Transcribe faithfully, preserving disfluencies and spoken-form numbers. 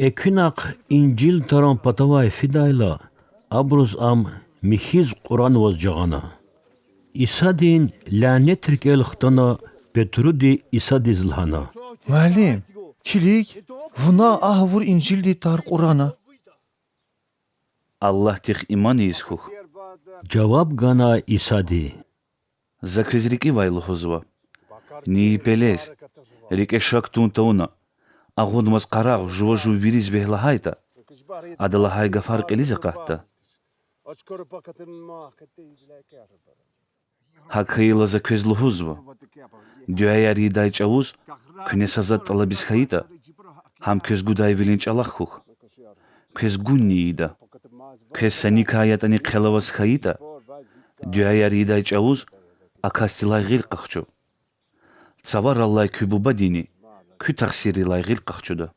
Экуьнахъ Инжил таран патавай фидайла, абуруз ам михьиз Къуръанваз жагъана. Исадин лянет рикӀел хтана, Петруди Исадиз лагьана: Муаллим, килиг, вуна агь авур Инжилдин тар Къуръана. Аллагьдихъ иман ийиз хьухь,— жаваб гана Исади. За квез рикӀивай лугьузва: ни пелез, рикӀе шак тун тавуна, агъунмаз къарагъ жува жув вириз вегь лагьайтӀа, ада лагьай гафар кьилиз акъатда. ГьакӀ хьайила За квез лугьузва: дуьаяр ийидай чӀавуз куьне са затӀ тӀалабиз хьайитӀа, гьам квез гудайвилин чӀалахъ хьухь. Квез гунни ийида. Квез са никай ятӀани хъел аваз хьайитӀа, дуьаяр ийидай чӀавуз а касдилай гъил къахчу. Цавараллай куь Бубадини куь тахсиррилай гъил къахчуда.